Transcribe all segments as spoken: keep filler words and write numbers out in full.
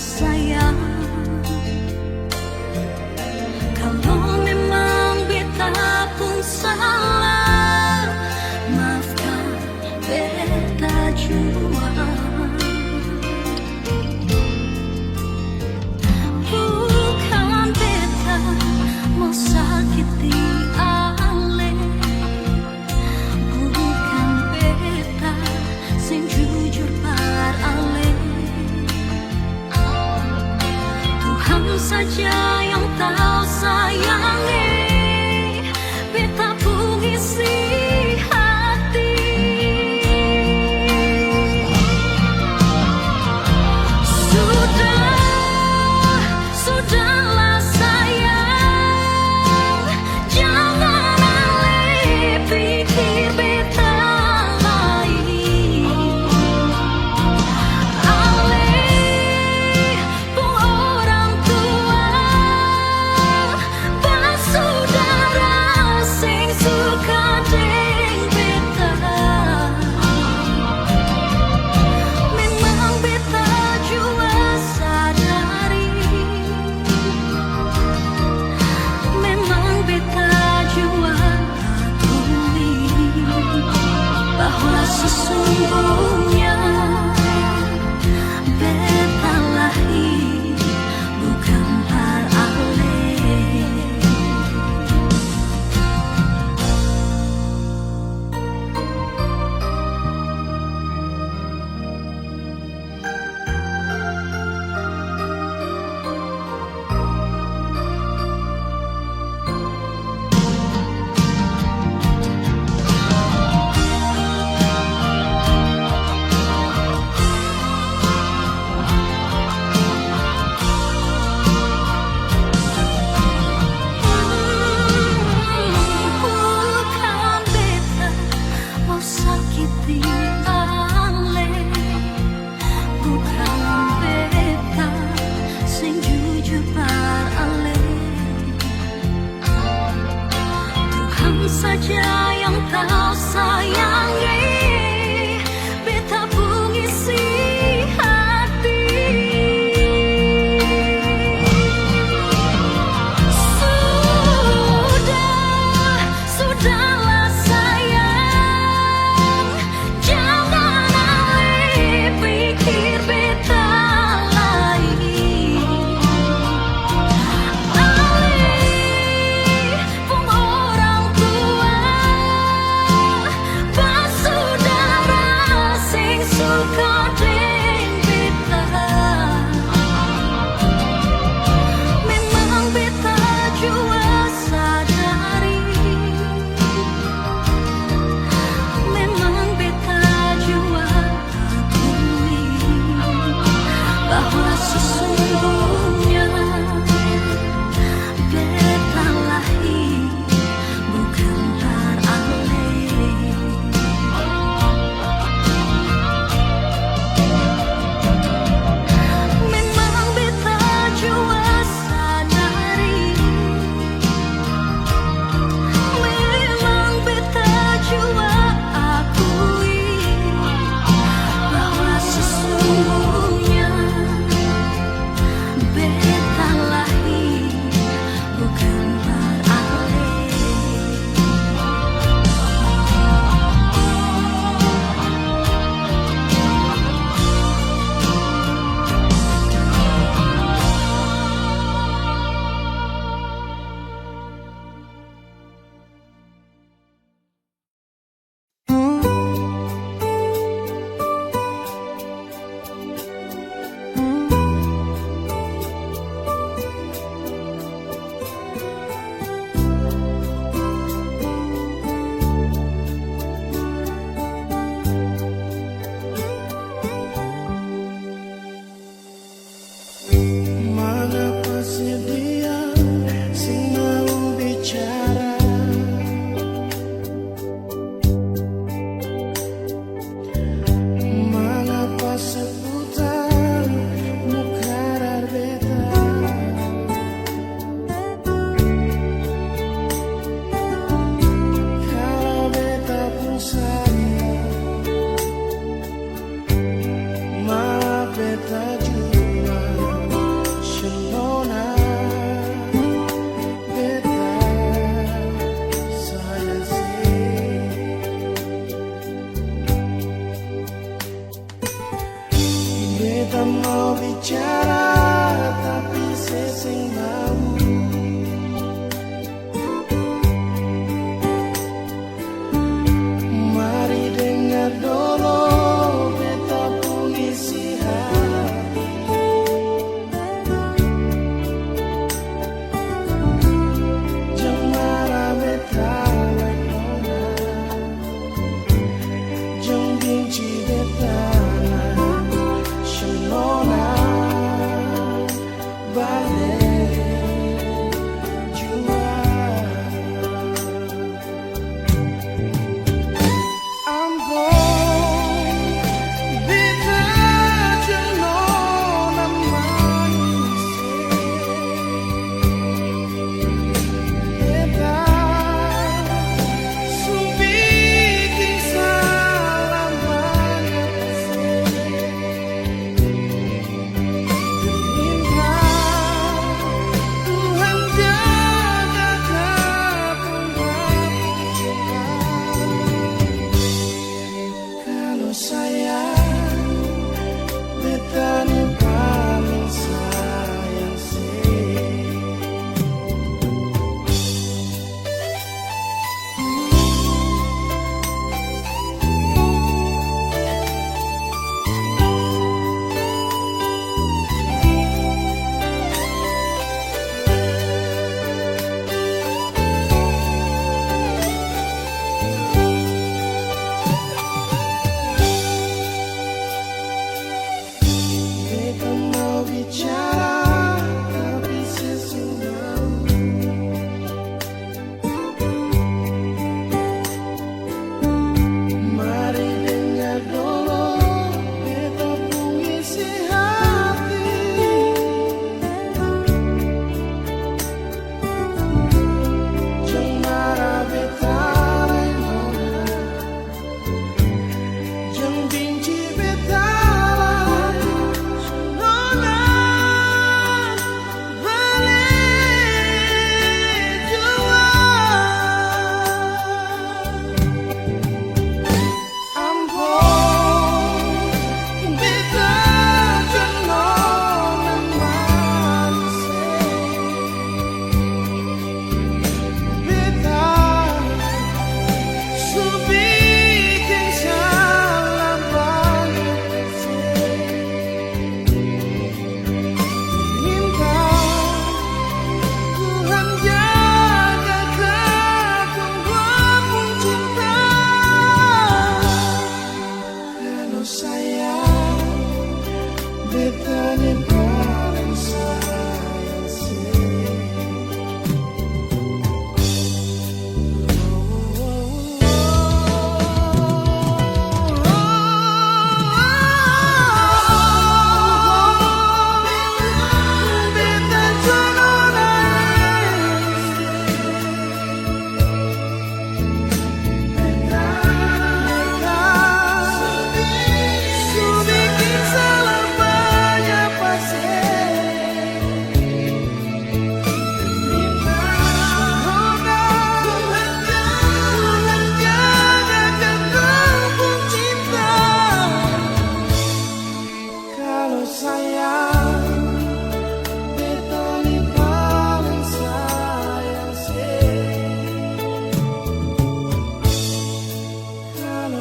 Sayang, kalo memang beta pung salah, maafkan beta jua. Bukan beta mo sakiti ale, bukan beta seng jujur par ale. Tuhan saja yang tau sayang, eh, beta pung isi hati. Sudah, sudahlah sayang, jangan ale pikir beta lai. Ale pung orang tua, basudara seng suka deng beta. Memang beta jua sadari, memang beta jua akui bahwa sesungguhnya beta lahir bukan par ale.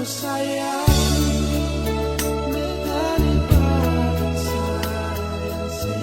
Sayang, mengalir sayang sih.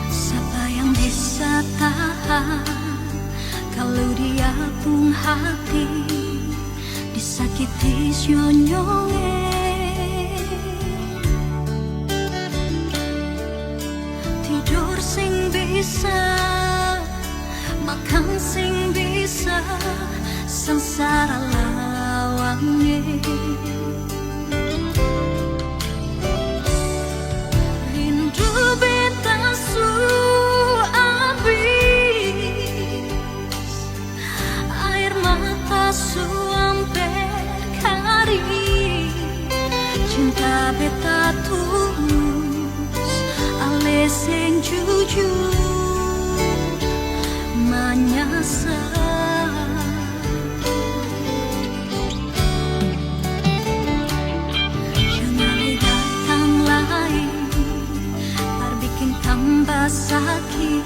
Sapa yang bisa tahan kalu dia pung hati disakiti sinyonyong e? Tidor seng bisa, makang seng bisa, sangsara lawang e. Rindu beta su abis, aer mata su amper karing. Cinta beta tulus, ale seng jujur, manyasal. Jang ale datang lai, par biking tamba saki,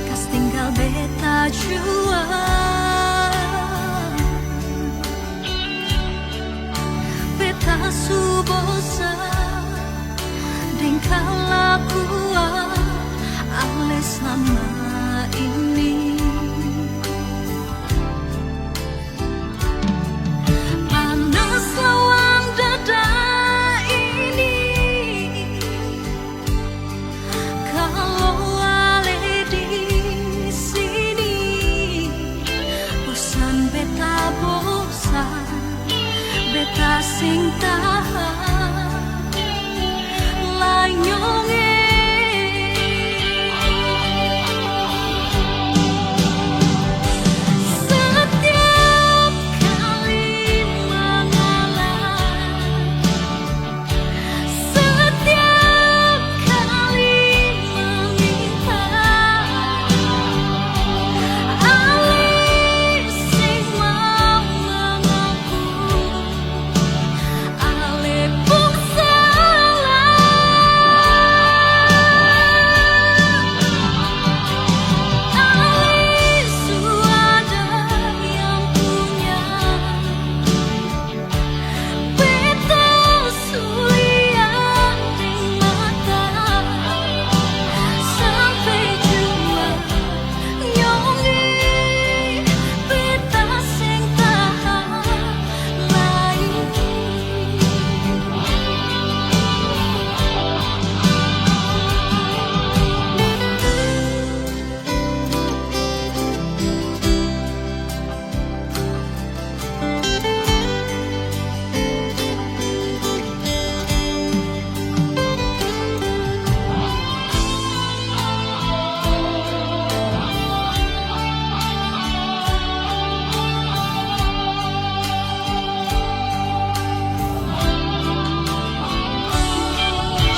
kas tinggal beta jua. Beta su bosan deng kalakuan ale slama ini. Panas lawan dada ini. Kalo ale di sini, bosan beta bosan, beta seng tahan lai nyong e. Setiap kali mangalah, setiap kali meminta, ale seng mau mengaku ale pung salah. Ale su ada yang punya. Beta su lia deng mata, sampe jua nyong e, beta seng tahan lai.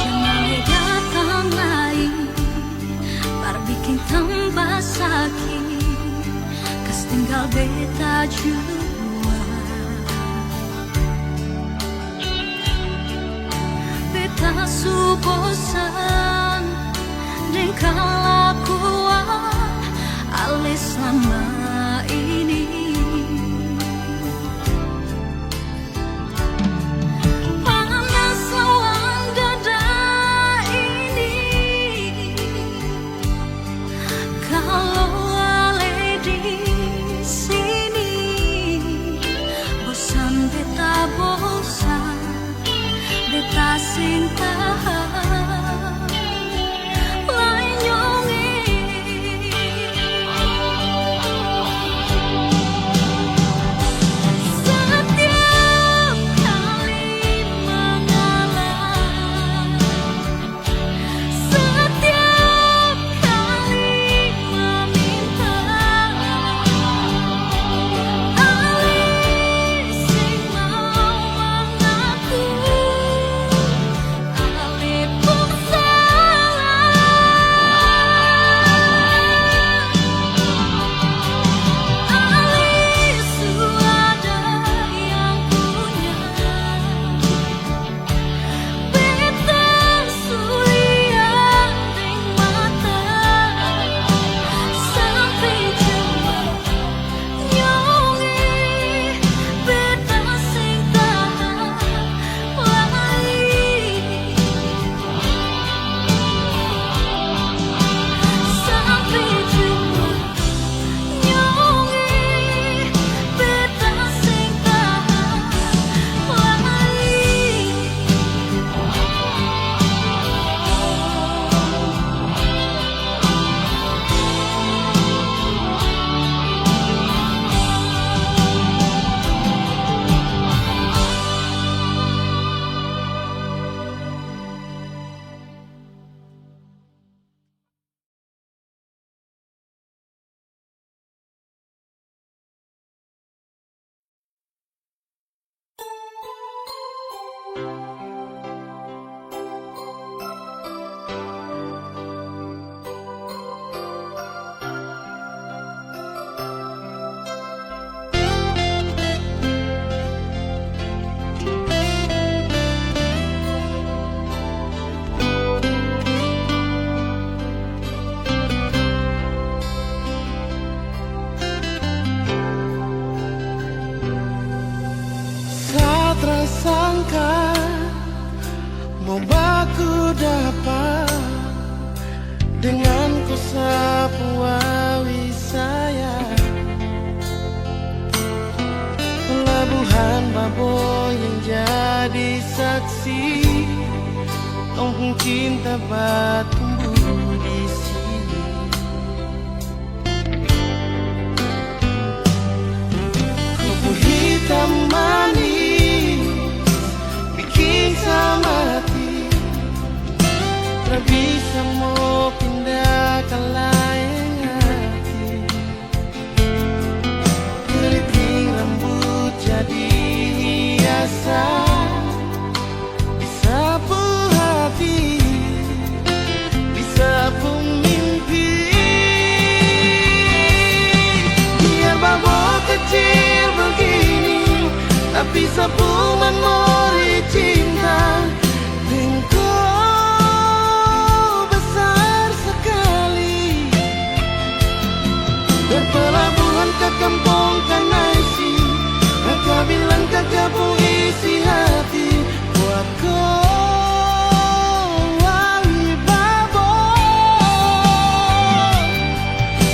Jang ale datang lai, par biking tamba saki, kas tinggal beta jua. Beta su bosan deng kalakuan ale slama ini. Panas lawan dada ini. Kalo ale di sini, bosan beta bosan, Satra sangka mo baku dapa dengan ko sapu awi sayang. Pelabuhan Babo yang jadi saksi, tong pung cinta batumbu di sini. Kupu hitam manis biking sama hati, tra bisa mo pinda ka laeng hati. Keriting rambut jadi hiasan, di sapu hati, di sapu mimpi. Biar Babo kecil begini, tapi sapu memori cinta deng ko besar sekali. Dari pelabuhan ka kampong Kanaisi, ka kabilang ka kampong isi hati, buat ko awi Babo.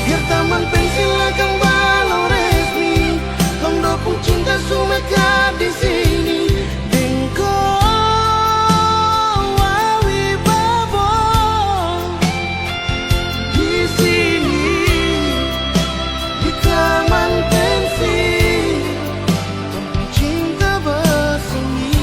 Biar taman pensil akang balong resmi, tong dua pung cinta su mekar di sini. Deng ko awi Babo di sini, di taman pensil, tong pung cinta basemi.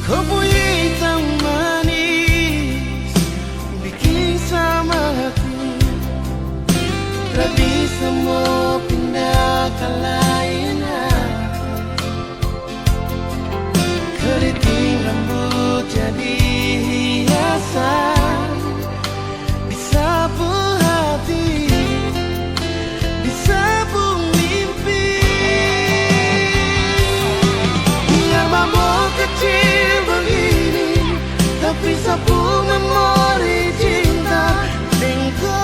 Ko pung hitam manis biking sama hati, tra bisa mo pinda ka lain hati. Keriting rambut jadi hiasan, di sapu hati, di sapu mimpi. Biar Babo kecil begini, tapi sapu memori cinta deng ko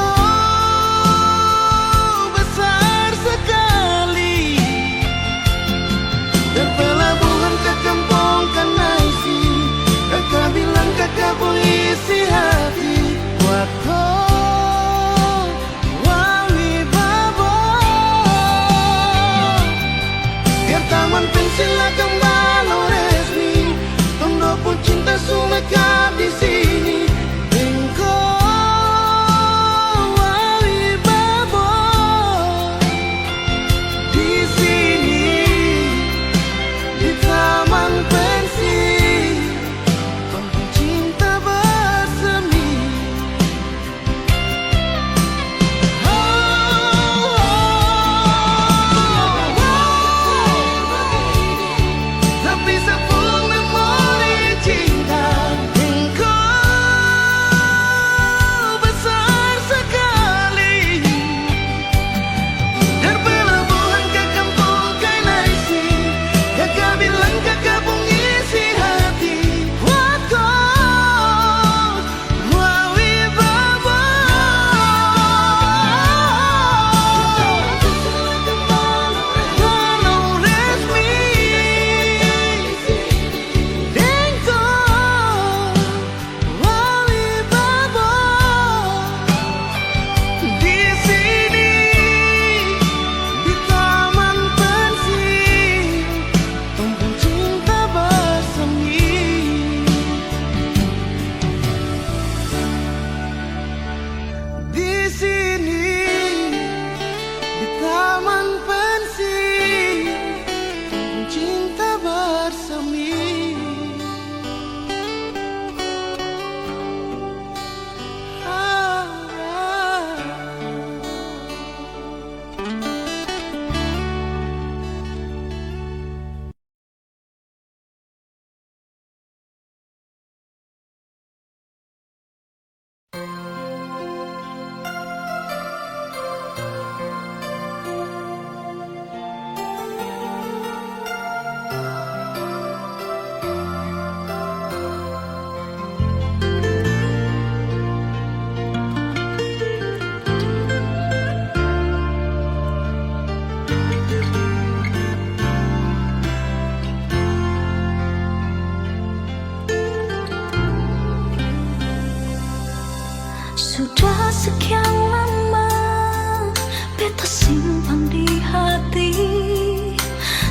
Tasimpan di hati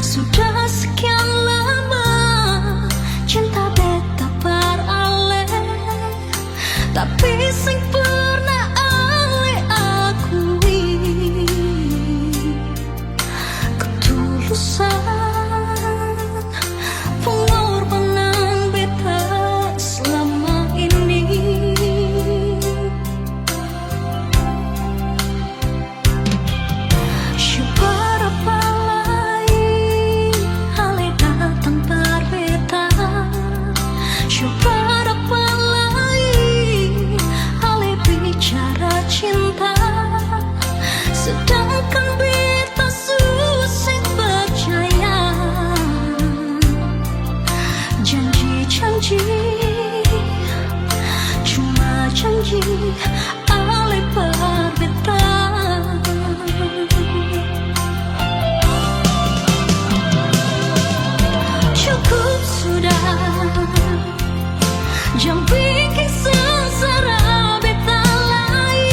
sudah sekian lama, cinta beta par ale, tapi seng pernah ale akui ketulusan pengorbanan beta selama ini. Su barapa lai ale datang par beta, su barapa lai ale bicara cinta, sedangkan beta su seng percaya. Janji-janji, cuma janji ale par beta. Cukup sudah, jang biking sengsara beta lai.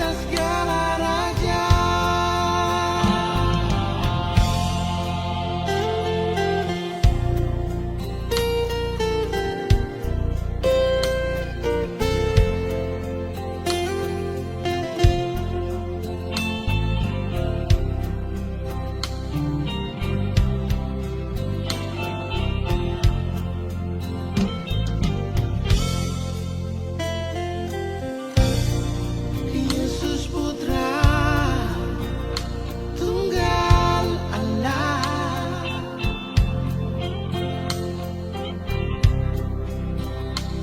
Segala raja. Yesus Putra Tunggal Allah,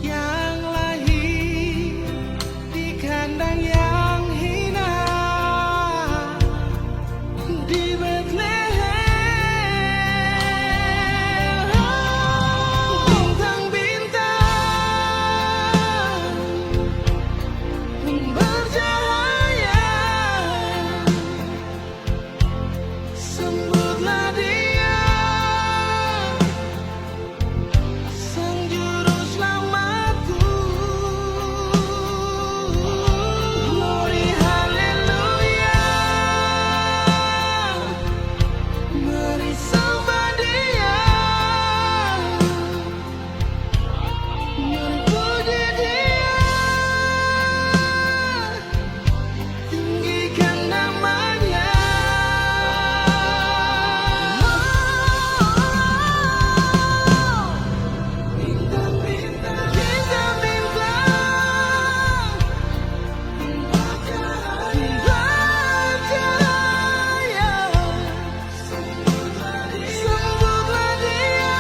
yang lahir di kandang yang hina, di Betlehem, bintang-bintang pun bercahaya. Sambutlah Dia, Sang Juru Slamatku. Glory, haleluya. Mari sembah Dia. Mari puji Dia. Tinggikan namanya. Bintang-bintang, bintang-bintang bercahaya. Sambutlah Dia,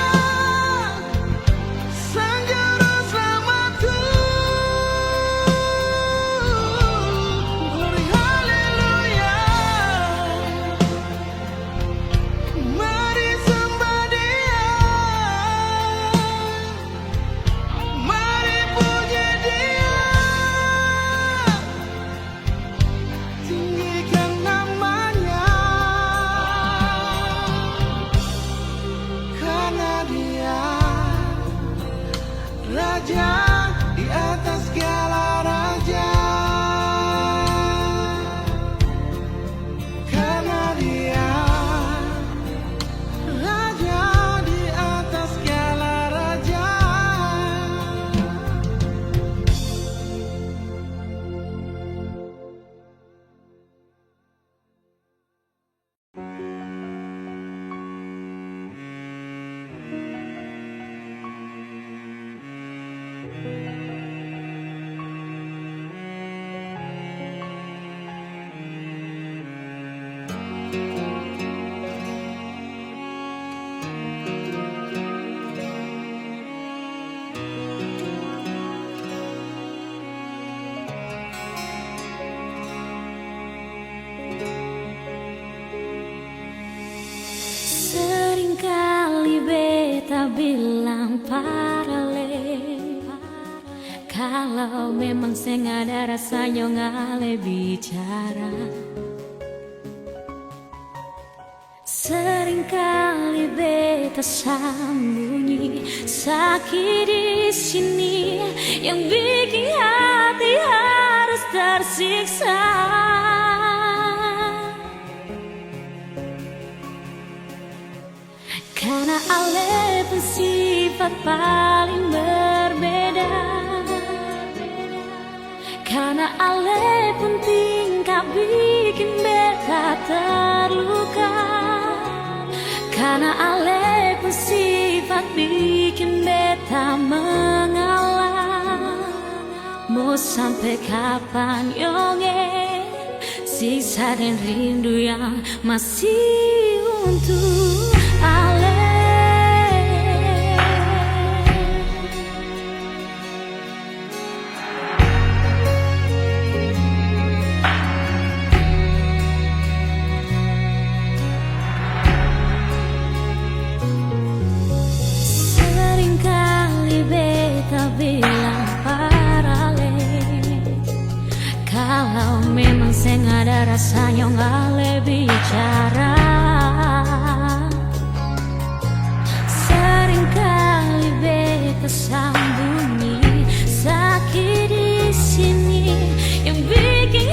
Sang Juru Slamatku. Glory, haleluya. Mari sembah Dia. Mari puji Dia. Tinggikan namanya. Karena Dia Raja di atas segala raja. Karena Dia Raja di atas segala raja. Seringkali beta bilang parale, kalau memang seng ada rasanya, ngale bicara. Seringkali beta sambunyi saki di sini yang biking hati harus tersiksa. Karna ale pung sifat paling berbeda. Karna ale pung tingkah biking beta terluka. Karna ale pung sifat biking beta mengalah. Mo sampe kapan yong e, siksa deng rindu yang masih untuk ale. Seringkali beta bilang parale, kalau memang seng ada rasanya, ngale bicara. Seringkali beta sambunyi saki di sini yang biking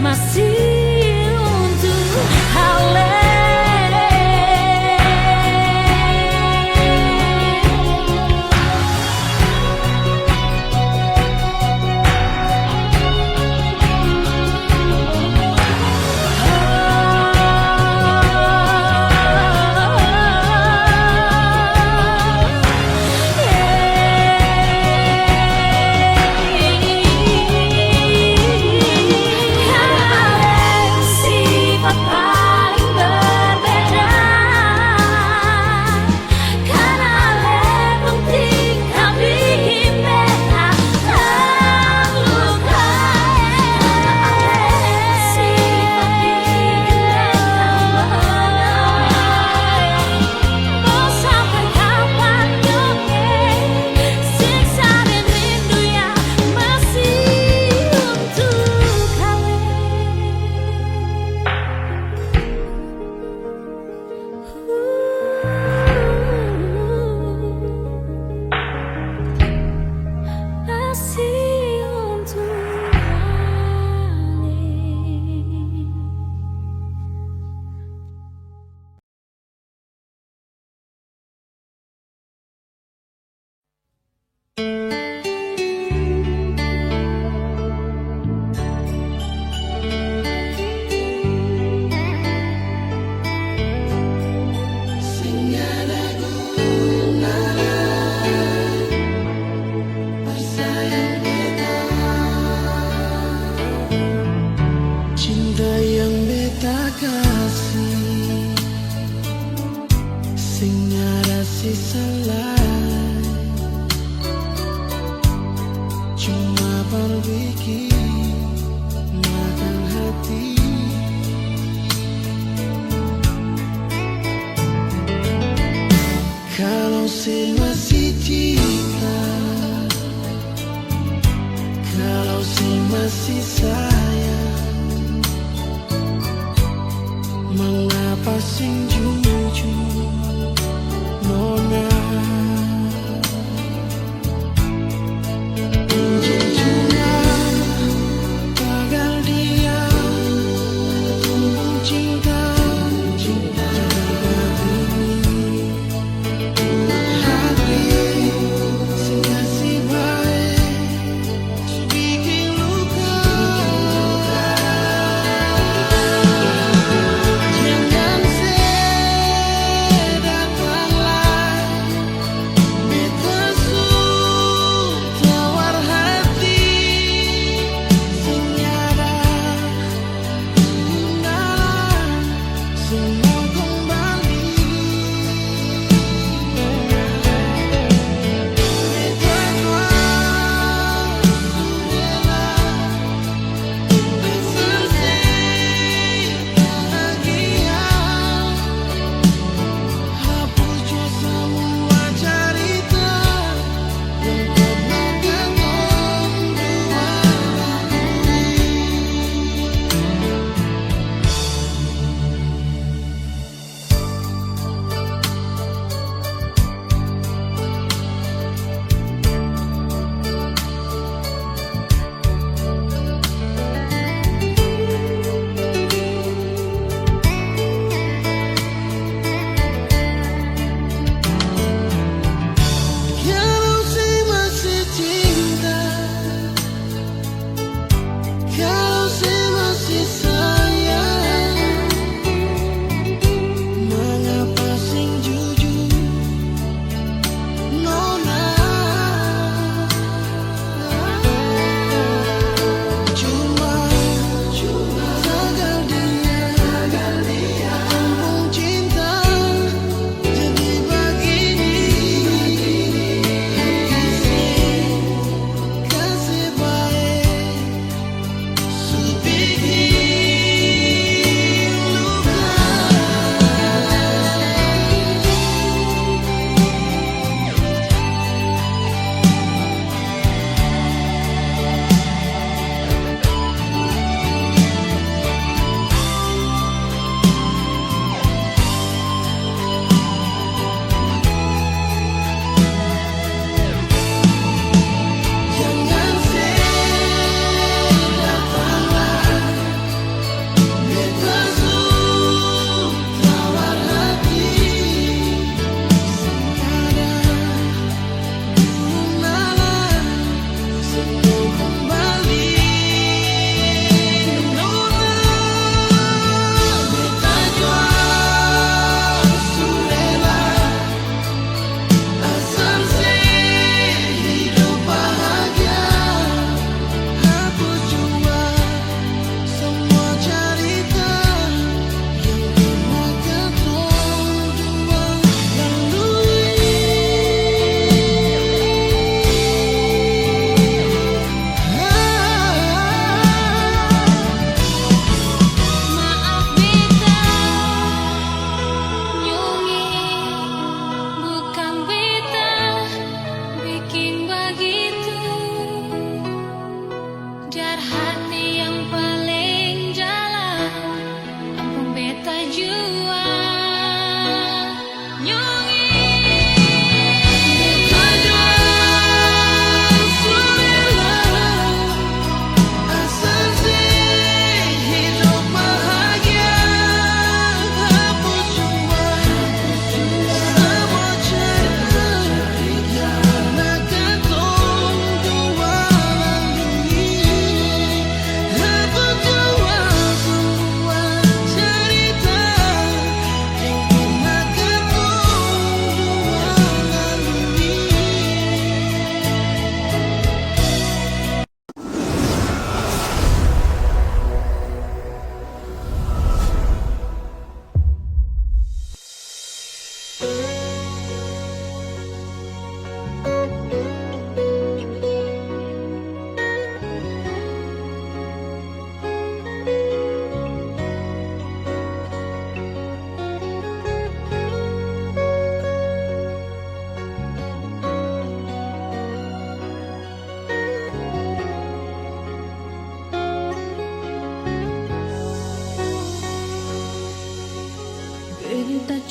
Masih untuk kale. Cinta yang beta kasih, seng ada sisa lai. Cuma par biking makang hati. Kalau se masih cinta, kalau se masih sayang, mangapa seng jujur, nona? Jujurnya, tagal dia, cinta, cinta, cinta.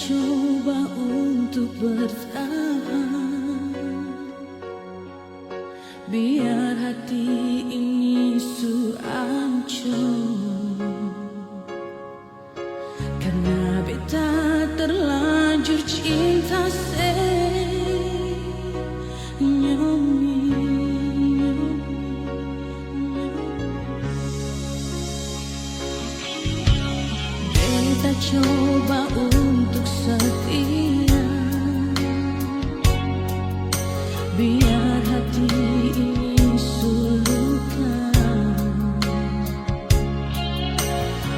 coba untuk bertahan, biar hati ini su ancor. Karna beta terlanjur cinta, senyum. Beta coba untuk setia, biar hati ini su luka.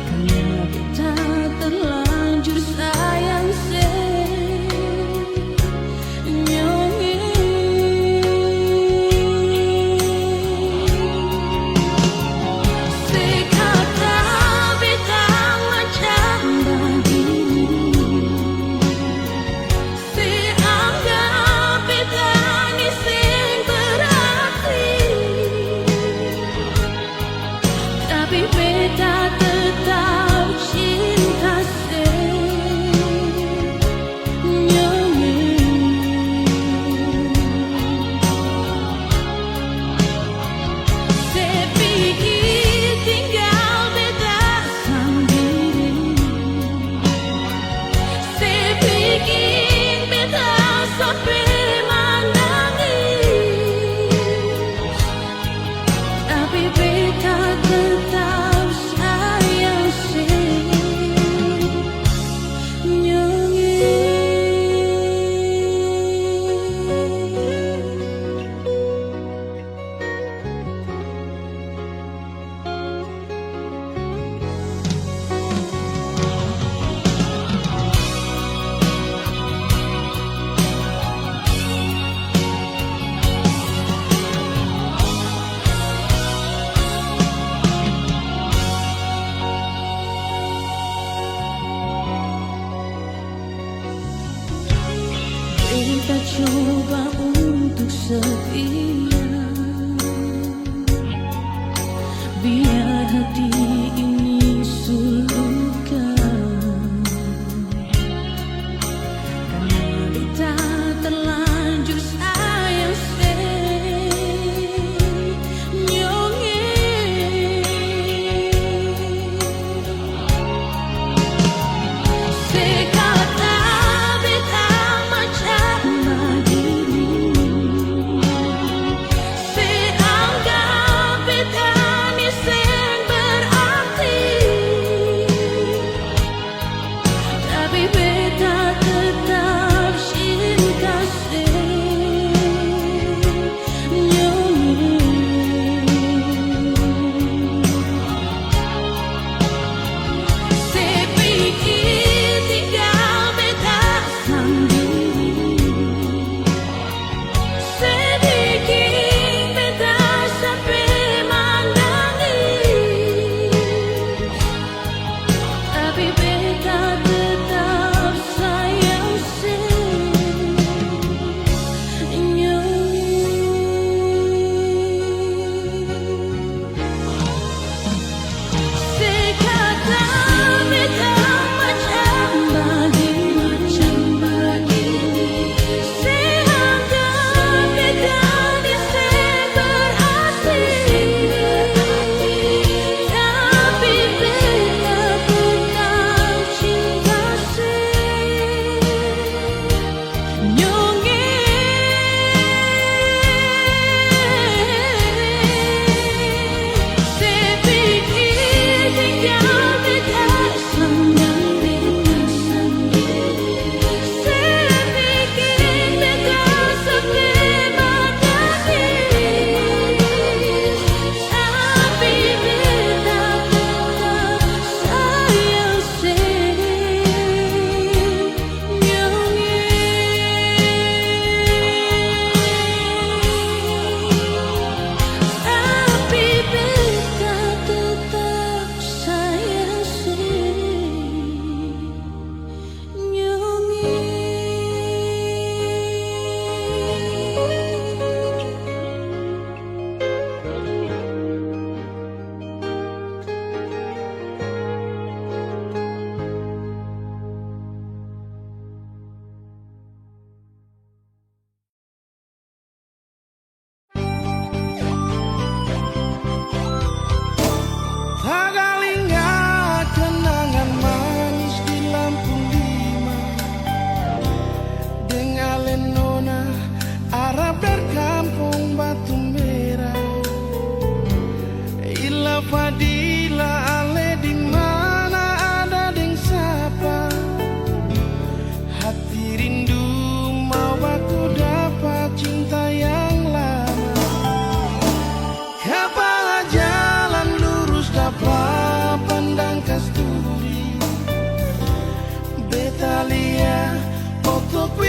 Karna beta terlanjur sayang, senyum. Se kata beta macam bagini, se anggap beta ni seng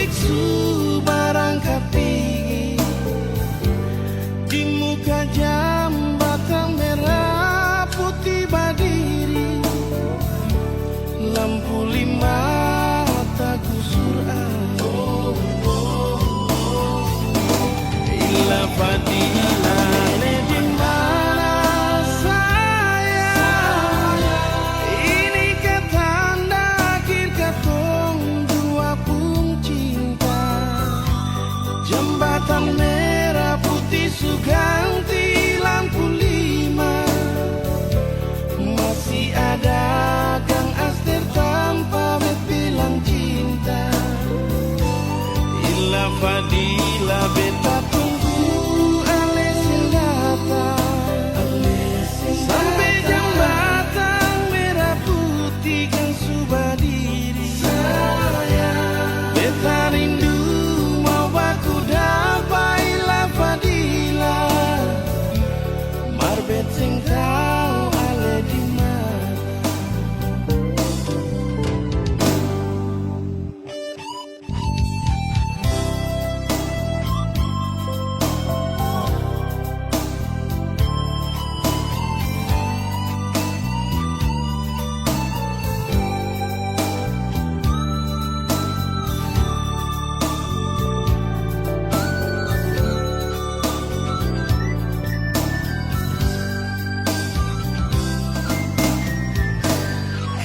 Biksu barangkat pigi, di muka jambatang mera puti badiri, lampu lima tagusur. Ila Fadila, ale di mana sayang? Ini ka tanda akhir katong dua pung cinta. Jambatan mera puti su ganti lampu lima. Masih ada Kang Aster tampa bet bilang cinta. Ila Fadila beta tunggu ale seng datang. Sampe jambatang mera puti kan su badiri. Beta rindu mau baku dapa Ila Fadila. Mar bet seng tau ale di mana.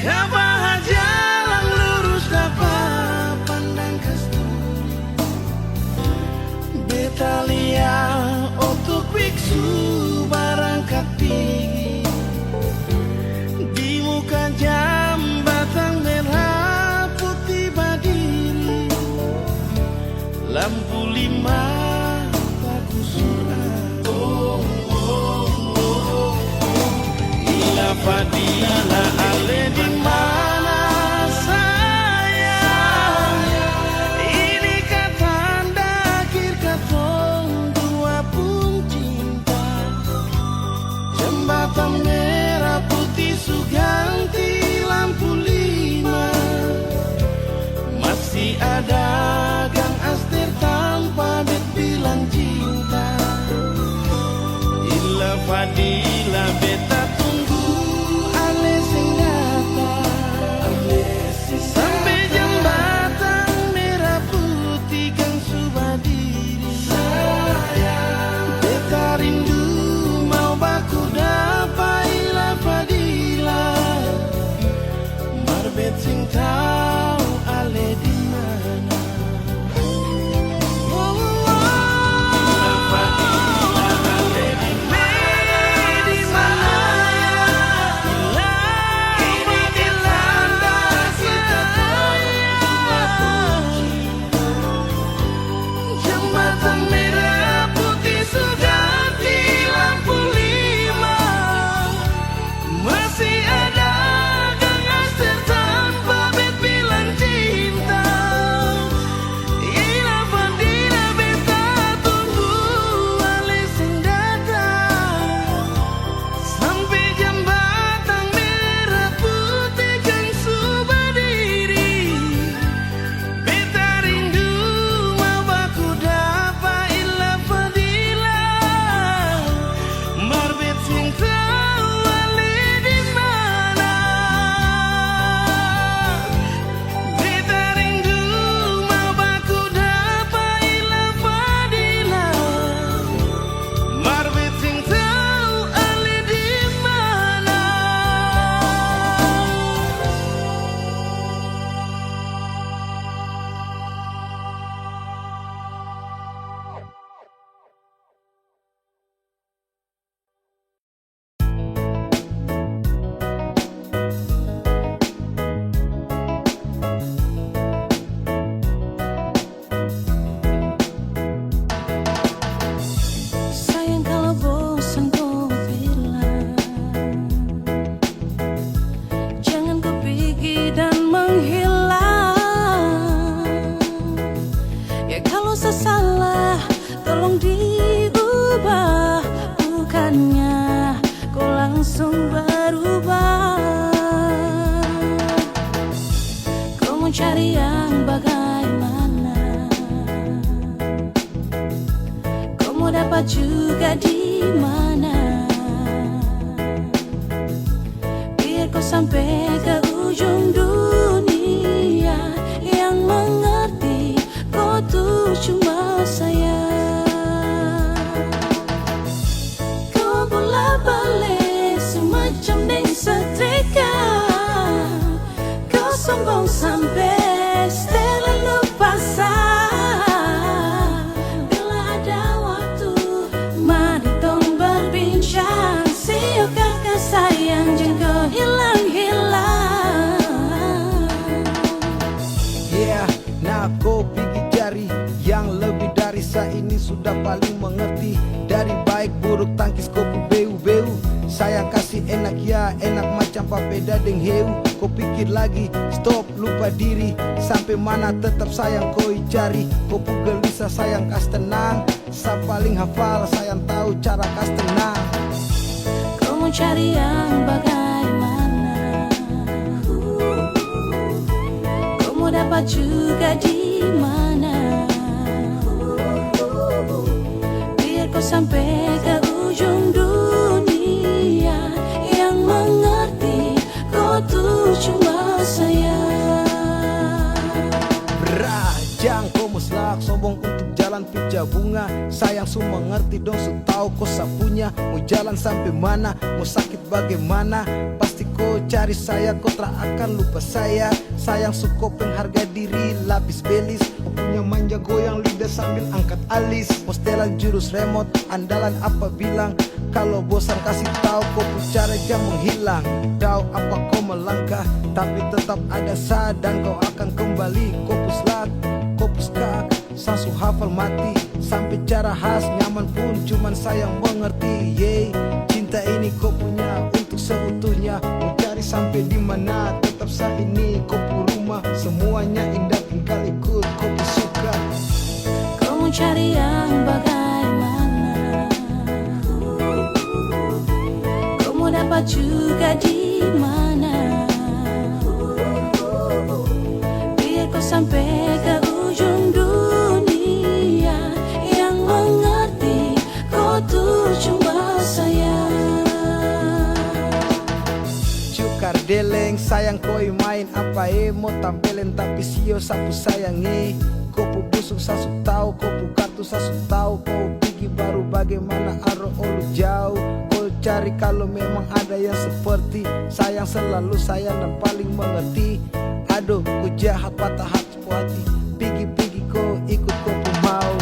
Kabaha jalang lurus dapa pandang kasturi. Beta lia otok biksu barangkat pigi. Di muka jambatang mera puti badiri. Lampu lima takusur. Ila Fadila ale di mana sayang? Ini ka tanda akhir katong dua pung cinta. Jambatan mera puti su ganti lampu lima. Masih ada Kang Aster tampa bet bilang cinta. Ila Fadila beta tunggu ale seng datang. Sampe jambatang mera puti kan su badiri. Beta rindu mau baku dapa Ila Fadila. Mar bet seng tau ale di mana. Jambatan mera puti su ganti lampu lima. Masih ada Kang Aster tampa bet bilang cinta. Ila Fadila beta tunggu ale seng datang. Sampe jambatang mera puti kan su badiri. Beta rindu mau baku dapa Ila Fadila. Mar bet seng tau ale di mana. Beta rindu mau baku dapa Ila Fadila. Mar bet seng tau ale di mana. Sayang, kalo bosan ko bilang, jangan ko pigi dan menghilang. Ya, kalo sasala, tolong diubah, bukannya ko langsung berubah. Ko mo cari yang bagaimana? Dapat juga di mana. Biar kau sampai ke ujung dunia, yang mengerti kau tuh cuma saya. Kau bola bale semacam deng setrika. Kau sombong sampe setelan lupa sa. Bila ada waktu, mari tong berbincang. Sio kaka sayang, jang kau hilang-hilang. Yeah, nah kau pigi cari yang lebih dari sa ini sudah paling mengerti. Dari baik buruk tangkis kau pu beu-beu. Sayang kasih enak ya, enak macam papeda deng heu. Ko pikir lagi, stop, lupa diri. Sampe mana tetap sayang koi cari. Ko pu gelisah sayang kas tenang. Sa paling hafal, sayang tau cara kas tenang. Ko mo cari yang bagaimana? Ko mo dapat juga di mana? Biar ko sampe ke ujung dunia, yang mengerti ko tu cuma saya. Bra, jang ko mo slak sombong untuk jalan pija bunga. Sayang su mengerti dong su tau ko sa punya. Mo jalan sampe mana, mo sakit bagaimana, pasti ko cari saya, ko tra akan lupa saya. Sayang su ko pengharga diri, lapis belis. Ko punya manja goyang lidah sambil angkat alis. Mo setelan jurus remote andalan apa bilang. Kalo bosan kasi tau ko pu cara jang menghilang. Tau apa ko melangkah, tapi tetap ada sa dan kau akan kembali. Ko pu slak, ko pu skak. Sa su hafal mati, sampe cara has nyaman pun cuman sayang mengerti. Yeay, cinta ini ko punya untuk seutuhnya. Mo cari sampe di mana, tetap sa ini ko pu rumah. Semuanya indah tinggal ikut ko pu suka. Ko mo cari yang bagaimana? Ko mo dapat juga di mana? Biar ko sampe ke ujung dunia, yang mengerti ko tu cuma saya. Cukar deleng, sayang koi main apa e, mo tampelen tapi sio sapu sayang e. Ko pu busuk sa su tau, ko pu kartu sa su tau, ko pigi baru bagaimana aro olu jauh. Ko cari kalo memang ada yang seperti sayang selalu sayang dan paling mengerti. Aduh, ku jahat patah hati, pu hati. Pigi-pigi ko ikut ko pu mau.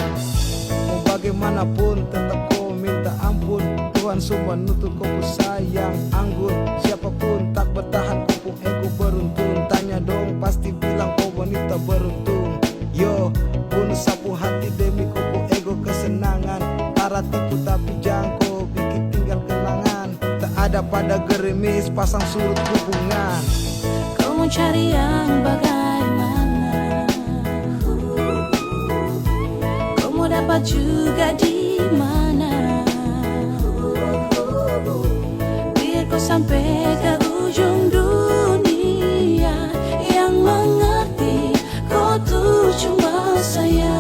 Mo bagaimanapun tetap ko minta ampun. Tuhan su manutup ko pu sayang anggun. Siapapun tak bertahan ko pu ego beruntung. Tanya dong pasti bilang ko wanita beruntung. Yo, bunuh sapu hati demi ko pu ego kesenangan. Tara tipu tapi jang ko bikin tinggal kenangan. Tak ada pada gerimis pasang surut hubungan. Ko mo cari yang bagaimana? Ko mo dapat juga di mana? Biar ko sampe ke ujung dunia, yang mengerti ko tu cuma saya.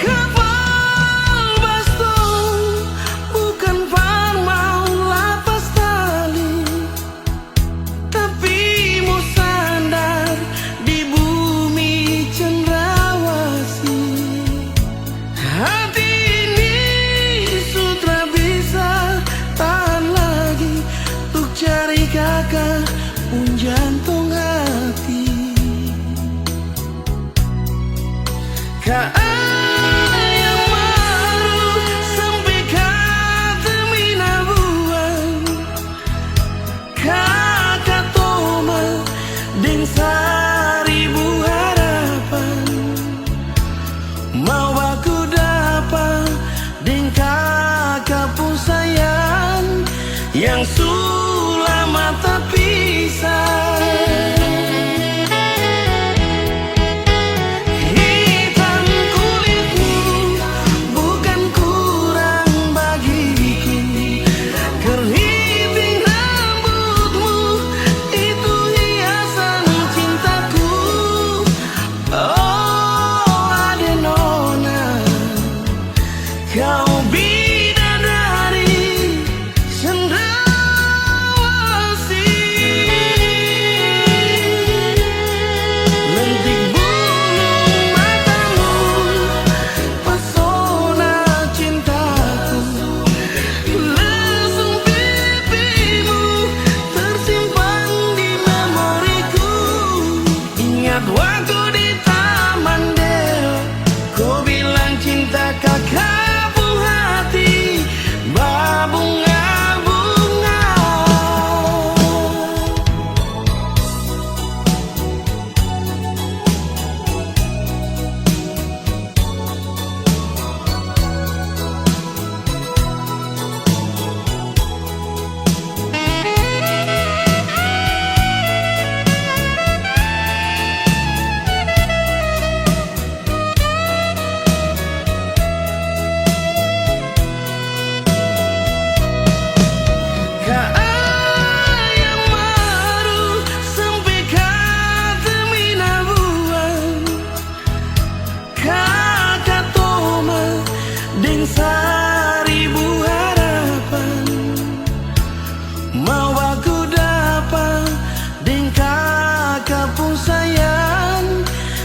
Kapal bastung bukan par mau lapas tali, tapi mo sandar di bumi cendrawasih. Hati ini su tra bisa tahan lagi, tuk cari kaka pung jantong hati. Ka ayam maru sampe ka tamina buang. Kaka toma deng saribu harap.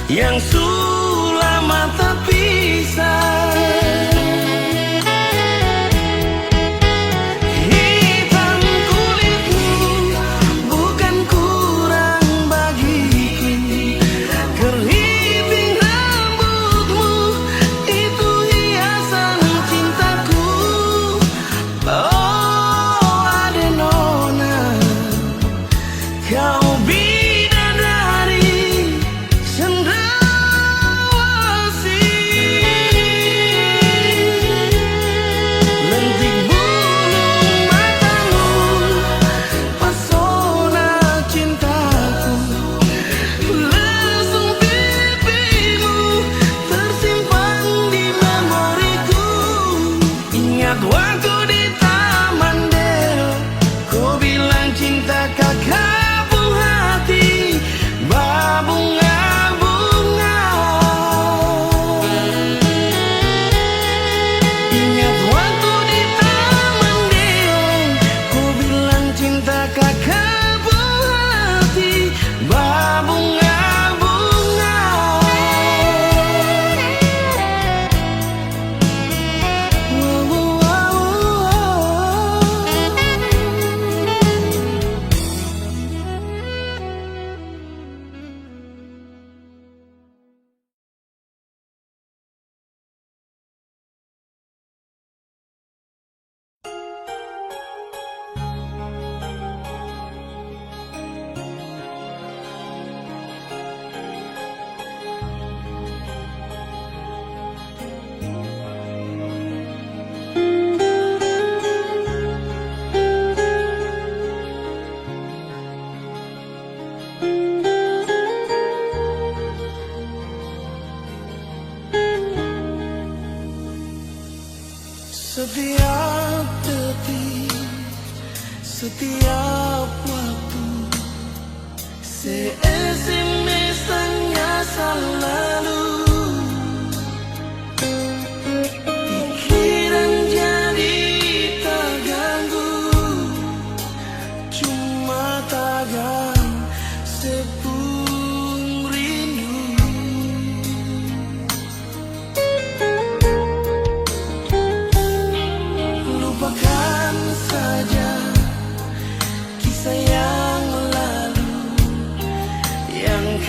yang su lama tapisah. Hitam kulitmu bukan kurang bagiku, keriting rambutmu itu hiasan cintaku. Oh, ade nona, kau bidadari cendrawasih. Lentik bulu matamu, pesona cintaku. Lesung pipimu tersimpan di memoriku. Ingat waktu di Taman Deo, ko bilang cinta ka kapung hati babunga-bunga. Ingat waktu di Taman Deo, ko bilang cinta ka kapung hati babunga-bunga. Setiap detik, setiap waktu, se S M S tanya salalu. Pikiran jadi taganggu, cuma tagang se pung rindu. Lupakan saja kisah yang lalu, yang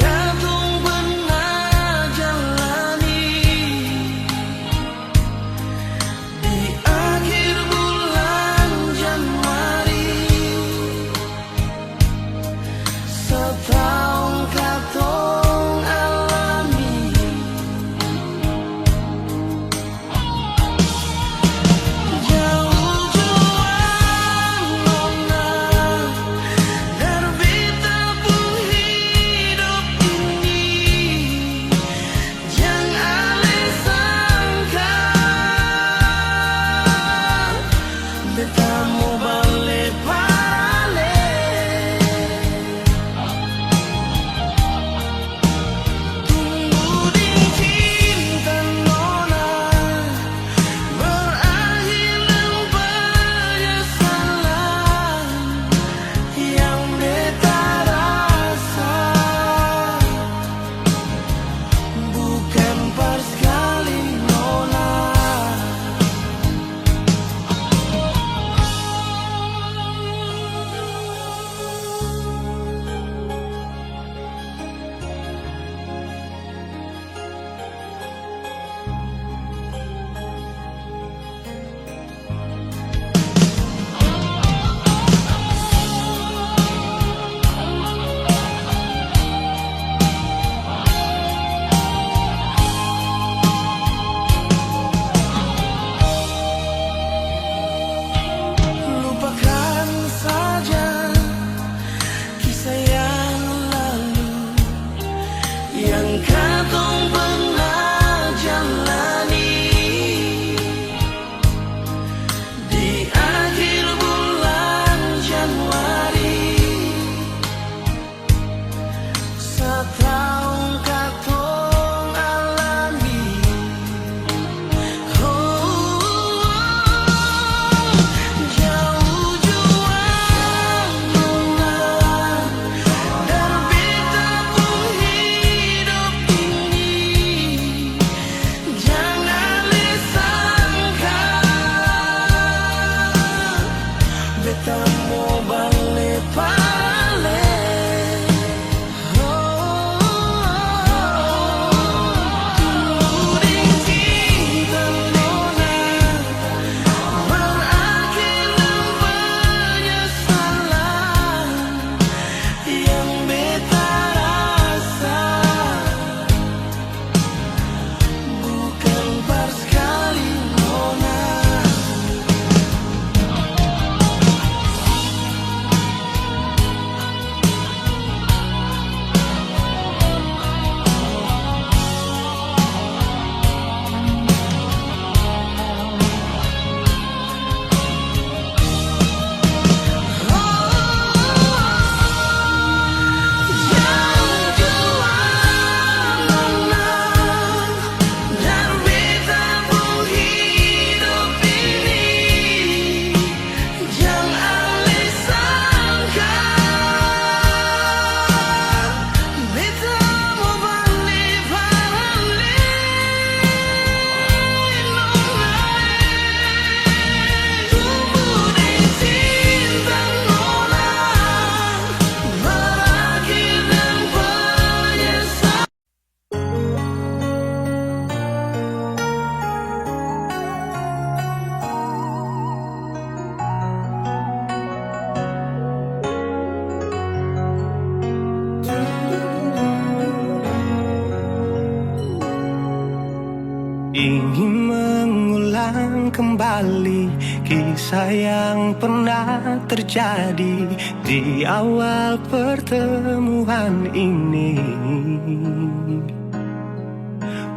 Ingin mengulang kembali kisah yang pernah terjadi di awal pertemuan ini.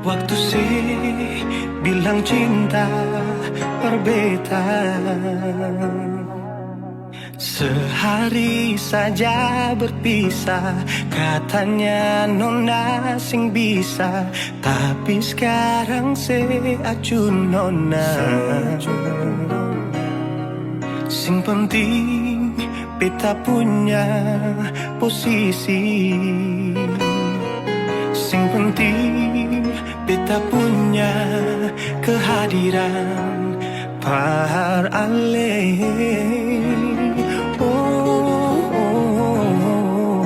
Waktu se bilang cinta par beta. Sehari saja berpisah, katanya nona seng bisa, tapi skarang se acuh nona. Seng penting beta punya posisi, seng penting beta punya kehadiran. Par ale. Oh, oh, oh, oh.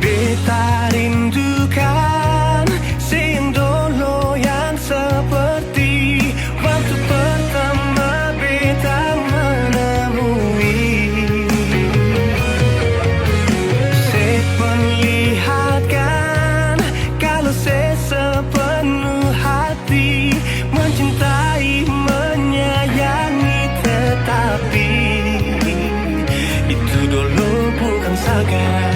Beta rindukan seng dolo yang seperti waktu pertama beta menemui. Se perlihatkan kalo se sepenuh hati mencintai, menyayangi, tetapi itu dolo bukan sakarang.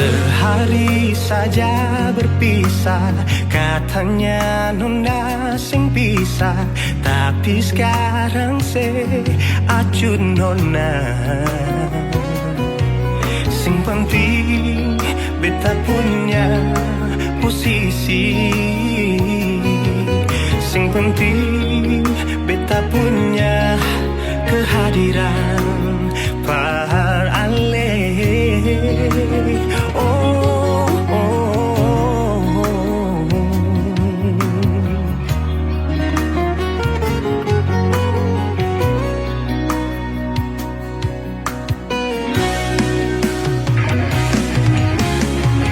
Sehari saja berpisah, katanya nona seng bisa, tapi skarang se acuh nona. Seng penting beta punya posisi, seng penting beta punya kehadiran. Par ale. Oh, oh, oh, oh.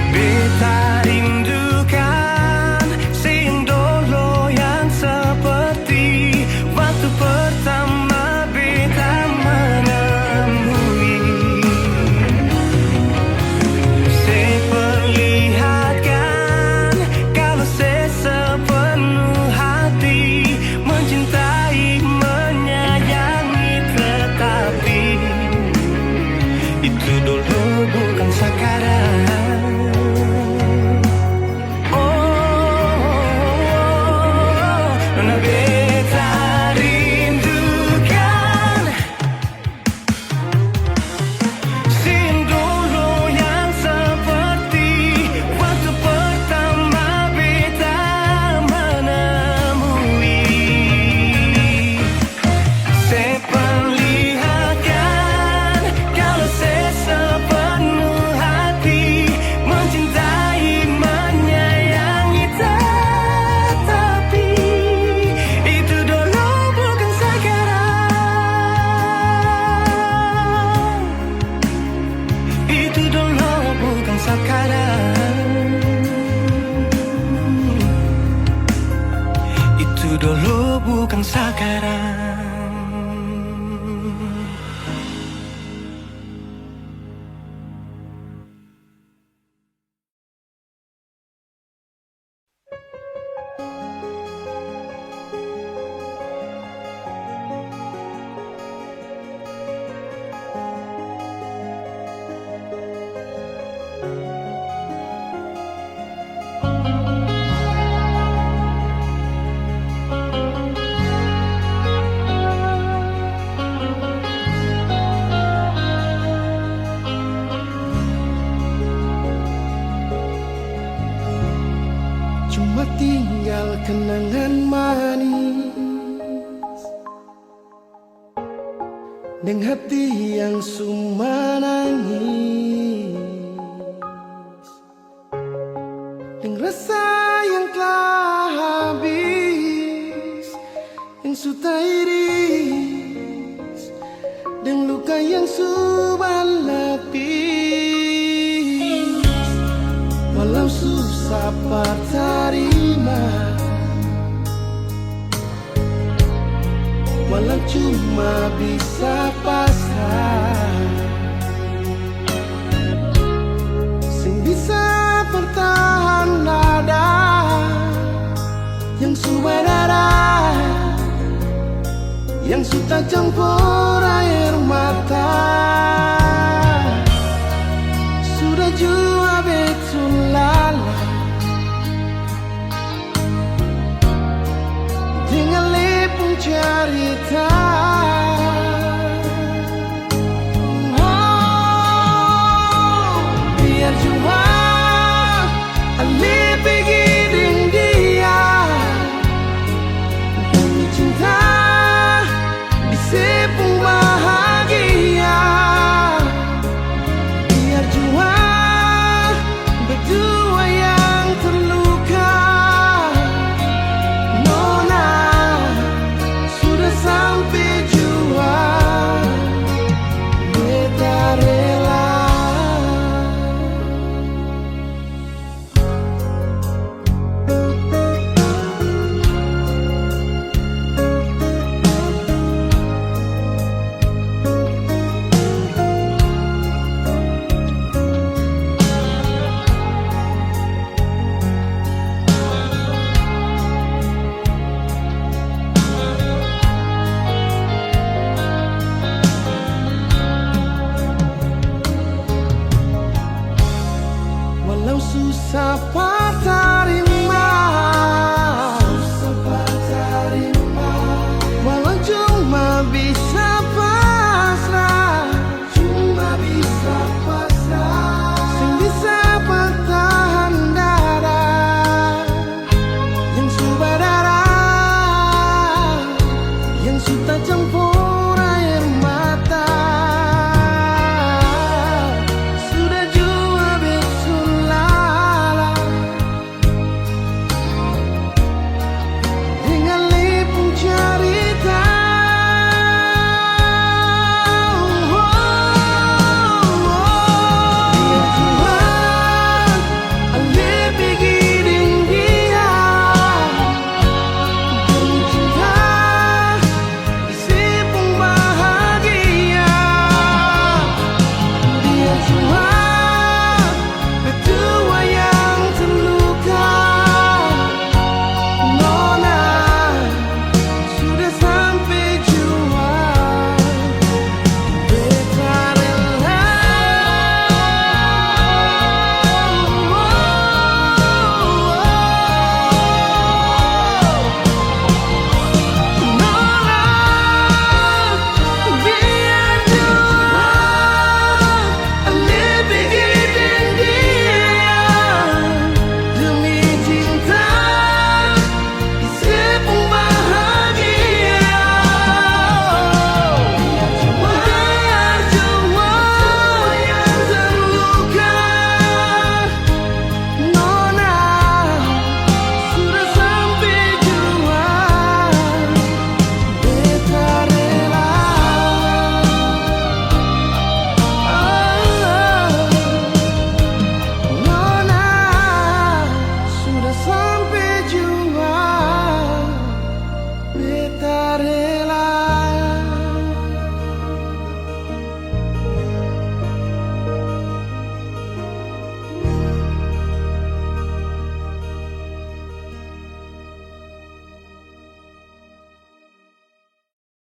Beta rindukan seng dolo yang seperti waktu pertama beta menemui. Se perlihatkan kalo se sepenuh hati mencintai, menyayangi, tetapi itu dolo bukan sakarang. Oh, nona beta rindukan. Seng dolo yang seperti waktu pertama beta menemui. Se perlihatkan kalo se sepenuh hati mencintai, menyayangi, tetapi itu dolo bukan sakarang. Itu dolo bukan sakarang. Itu dolo bukan sakarang. Cuma tinggal kenangan manis deng hati yang su manangis, deng rasa yang telah habis, yang su tairis, deng luka yang su balapis. Walau susah par tarima, walau cuma bisa pasrah, seng bisa par tahan dada yang su badarah, yang su tacampur aer mata. Sudah jua betul lalah deng ale pung carita.